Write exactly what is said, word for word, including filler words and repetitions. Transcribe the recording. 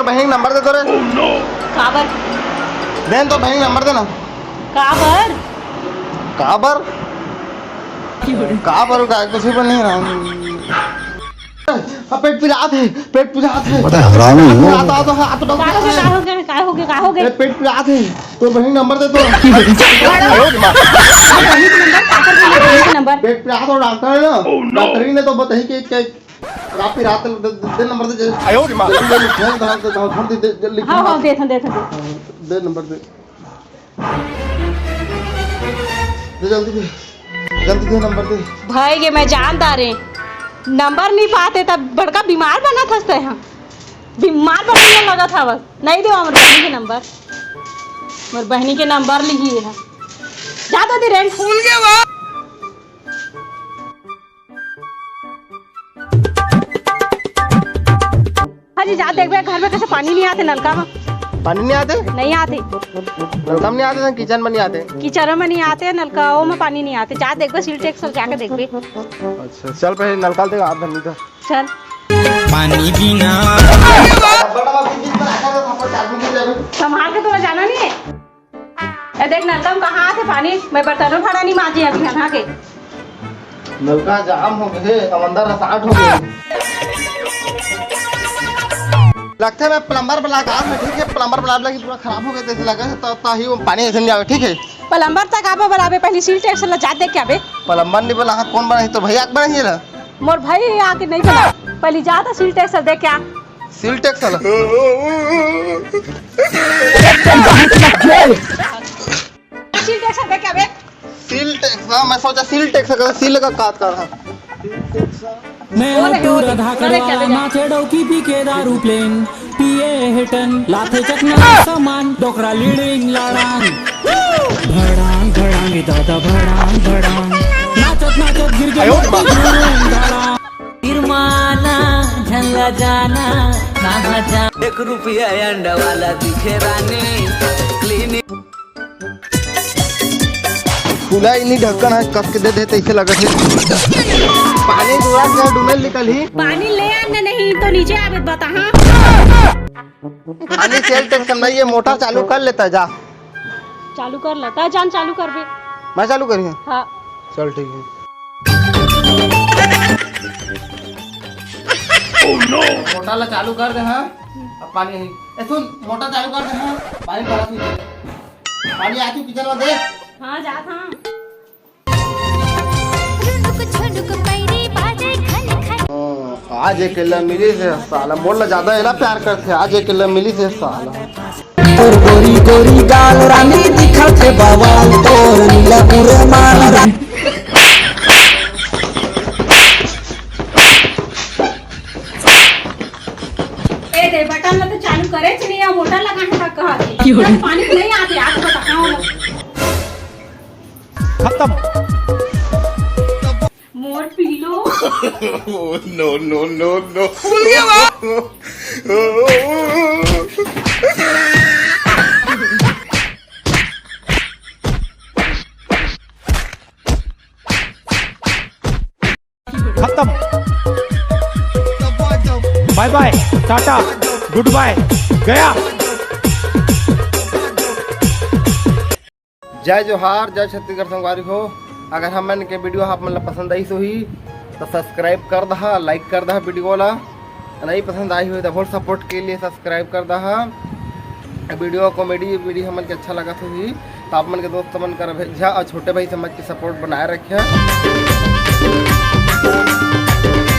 बहिनी नंबर दे तो रे। काबर? दे तो बहिनी नंबर देना। काबर? काबर? काबर का कुछ भी नहीं रहा। अब पेट पिरात हे, पेट पिरात हे। बड़ा हरामी हो। हाथ, हाथ, हाथ, हाथ, का हो गया, का हो गया, का हो गया, का हो गया? ए, पेट पिरात हे। तो बहिनी नंबर दे तो। बहिनी के नंबर, का कर रही है बहिनी के नंबर? पेट पिरात हे, डॉक्टर है ना? डॉक्टर ही ने तो बताई कि, कि रात की रात दे, दे, दे नंबर दे, जे। आयो रे माँ। जल्दी, जल्दी, फोन धरा, धरा, धरा, धरा, दे, दे, लिख, हाँ, हाँ, दे, दे, दे। दे नंबर दे। दे जल्दी दे। जल्दी दे नंबर दे। भाई, ये मैं जानता रे, नंबर नहीं पाते तब बड़का बीमार बना था से हम। बीमार बनने लगा था बस। नहीं दे हमर बहनी के नंबर। हमर बहनी के नंबर लिही है। जा तो दे रेंट। भूल गया वो। हाँ जी, जा देखबे घर में कैसे पानी नहीं आते नलका में। पानी नहीं आते? नहीं आते। नलका में नहीं आते, किचन में नहीं आते? किचन में नहीं आते, नलका वो में पानी नहीं आते। जा देखबे, सिल टैक्स जाके देखबे। अच्छा, चल पहले नलका दे, आप धनी था। चल। पानी बिना। संभाल के, तोला जाना नहीं है। ए देख, नलका में कहाँ आथे पानी? मैं बर्तनों भाड़ा नहीं मांजे अभी यहाँ के। नलका जाम हो गए, समंदर रसाट हो गए। लगता है मैं प्लम्बर बुला के आऊँ, ठीक है? प्लम्बर बुला लगी, पूरा खराब हो गया, जैसे लगा है, तो, तो ही वो पानी ऐसे नहीं आवे, ठीक है? प्लम्बर तक आप बुलावे, पहले सील टैक्स ला जात देख के आवे। प्लम्बर नहीं बोला, हाँ, कौन बना है? तो भैया बना है ला। मोर भाई आके नहीं बना, पहले जा तो सील टैक्स देख के आ। सील टैक्स वाला। सील टैक्स देख के आवे। सील टैक्स, हाँ, मैं सोचा सील टैक्स का, सील का काट कर, हाँ। मैं वो नहीं, वो पूरा नहीं, धाकड़ पूरा नहीं, वाला क्या नाचे डौकी पी के दारू प्लेन, पिए हेटन, लाथे चकना सामान, डोकरा लिड़िंग लाड़ांग। भड़ांग, भड़ांग, दादा भड़ांग, भड़ांग। नाचत, नाचत गिर गए आयो रे बाप। भड़ांग। तिरमाना झंगा जाना कहाँ जा। एक रुपया अंडा वाला दिखे रानी, क्लिनिक। खुला ही नहीं ढक्कन है, कस के दे दे, तैसे लगत है। पानी दूरा के डुमेल निकल ही। पानी ले आना नहीं तो नीचे आवे, बता, हाँ। पानी सेल टेंशन नहीं, ये मोटर चालू कर लेता, जा। चालू कर लेता, जान चालू कर बे। मैं चालू करी? हाँ। चल ठीक है। मोटर ला चालू कर दे, हाँ। अब पानी नहीं। ए, सुन, मोटर चालू कर दे, हाँ। पानी पड़ा, सुन। पानी आती किचन में दे। हाँ, जात हाँ। रुनुक झुनुक पैरी बाजे खन खन। हाँ, आज एक अकेला मिली से साला, मोर ला ज्यादा एला प्यार करथे, आज एक अकेला मिली से साला। तोर गोरी गोरी गाल रानी दिखत हे बवाल, तोर नीला उरे माल। ए दे, बटन ला तो चालू करे च नहीं, मोटर लगा है का कहत हे? क्यों रे? पानी नहीं आते, आज बता, हाँ, बोलो। खत्म। मोर पीलो। No, no, no, no। भूल गया बा। खत्म। बाय बाय, टाटा, गुड बाय, गया। जय जोहार, जय छत्तीसगढ़ संगवारी हो। अगर हमन के वीडियो आप मन ला पसंद आइस होही तो सब्सक्राइब कर दहा, लाइक कर दहा वीडियो ला। नहीं पसंद आई होही तो फुल सपोर्ट के लिए सब्सक्राइब कर दहा। वीडियो कॉमेडी वीडियो हमन के अच्छा लगत होही तो आप मन के दोस्त मन कर भेजा और छोटे भाई समझ के सपोर्ट बनाए रखिया।